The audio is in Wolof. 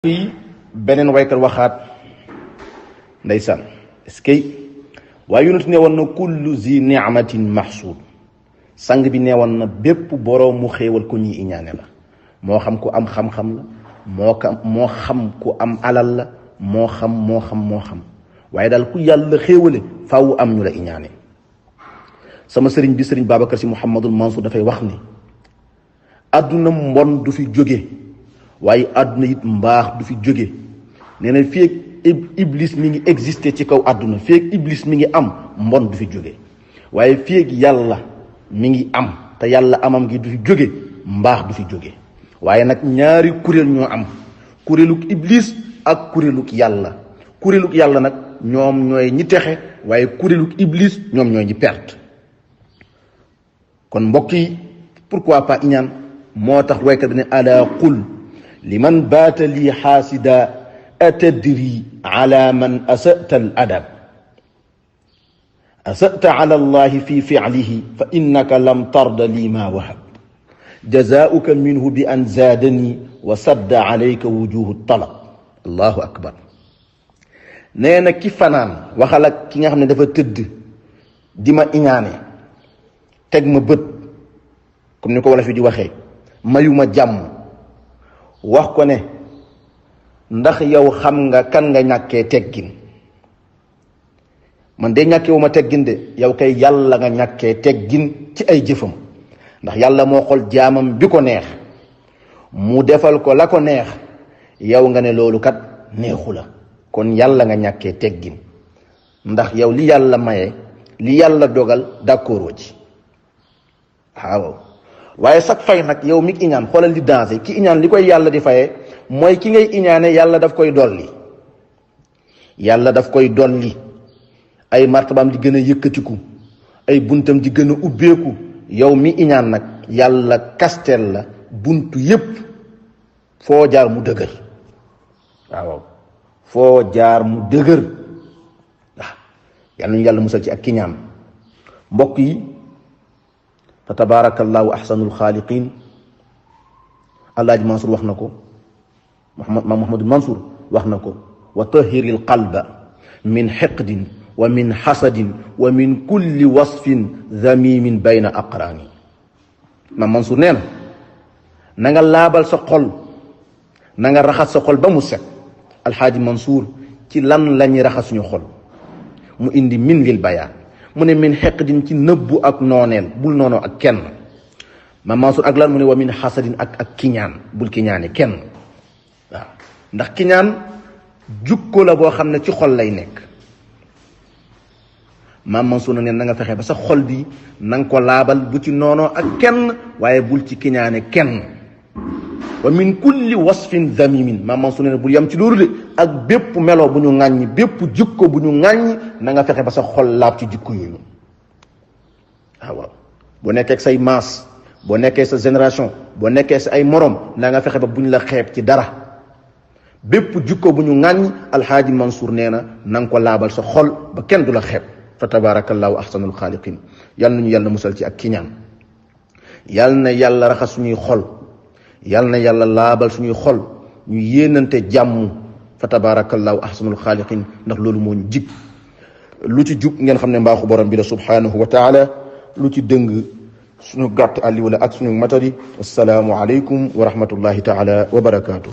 fii beneen waykat waxaat ndeysaan est-ce que waaye yonent ne woon na kullu zi ni'matin mahsud sang bi ne woon na bépp boroom mu xéewal ko ñuy iñaane la moo xam ku am xam-xam la moo xam ku am alal la moo xam waaye daal ku yàlla xéewale faaw am ñu la iñaane sama sëriñ bi sëriñ Babacar Si Mouhamadul Mansour dafay wax ni àdduna mbon du fi jóge waaye àdduna it mbaax du fi jóge nee na fii ak iblis mi ngi existé ci kaw àdduna fii ak iblis mi ngi am mbon du fi jóge waaye fii ak yàlla mi ngi am te yàlla amam gi du fi jóge mbaax du fi jóge waaye nag ñaari kuréel ñoo am kuréeluk iblis ak kuréeluk yàlla nag ñoom ñooy ñi texe waaye kuréeluk iblis ñoom ñooy ñi perte kon mbokk yi pourquoi pas iñaan moo tax waykat bi ne ala qul liman baata lii xaasida atadri ala man asata al adab asata ala allahi fi ficlihi fa innaka lam tarda lii ma wahab jazaauka minhu bi an zaadani wa sadda alayka wujuhu talab allahu akbar nee na ki fanaan waxal ak ki nga xam ne dafa tëdd di ma iñaane teg ma bët comme ni ko wala fi di waxee mayuma jàmm wax ko ne ndax yow xam nga kan nga ñàkkee teggin man de ñàkkewuma teggin de yow kay yàlla nga ñàkkee teggin ci ay jëfam ndax yàlla moo xool jaamam bi ko neex mu defal ko la ko neex yow nga ne loolu kat neexu la kon yàlla nga ñàkkee teggin ndax yow li yàlla maye li yàlla dogal d'accord wa ci waaw waaye sax fay nag yow mi iñaan xoolal di dansé ki iñaan li koy yàlla di fayee mooy ki ngay iñaane yàlla daf koy dolli ay martabaam di gën a yëkkatiku ay buntam di gën a ubbeeku yow mi iñaan nag yàlla kastel la buntu yépp foo jaar mu dëgër waaw foo jaar mu dëgër waaw yàlla ñu yàlla musal ci ak kiñaan mbokk yi fa tabarakallahu ahsanul xaaliqin alaaji Mansour wax na ko Mouhamadou Mansour wax na ko wa tahiril qalba min xiqdin wa min xasadin wa min kulli wasfin zamimin bayna aqraani Maam Mansour nee na nga laabal sa xol na nga raxas sa xol ba mu set alxaaji Mansour ci lan lañuy raxas suñu xol mu indi min lil bayaan mu ne min xeqdin ci nëbbu ak nooneel bul noonoo ak kenn Maam Mansour ak lan mu ne wa min xasadin ak kiñaan bul kiñaane kenn waaw ndax kiñaan jukko la boo xam ne ci xol lay nekk Maam Mansour na ne na nga fexe ba sa xol bi na nga ko laabal bu ci noonoo ak kenn waaye bul ci kiñaane kenn wa min kulli wasfin zamimin Maam Mansour ne bul yam ci loolu de ak bépp melo bu ñu ŋàññi bépp jikko bu ñu ŋàññi na nga fexe ba sa xol laab ci jikko yooyu waaw boo nekkee say maas boo nekkee sa génération boo nekkee sa ay morom na nga fexe ba bu ñu la xeeb ci dara bépp jikko bu ñu ŋàññi alxaaji Mansour nee na nga ko laabal sa xol ba kenn du la xeeb fa tabarakallahu ahsanul xaaliqin yal nañu yàlla musal ci ak kiñaan yal na yàlla raxas suñuy xol yal na yàlla laabal suñuy xol ñu yéenante jàmm fa tabarakallahu ahsanul xaaliqin ndax loolu moo ñu jig lu ci jub ngeen xam ne mbaaxu borom bi la subhanahu wa taala lu ci dëng suñu gàtt àlli wala ak suñu matari assalaamu aleykum wa rahmatullahi taala wa barakaatu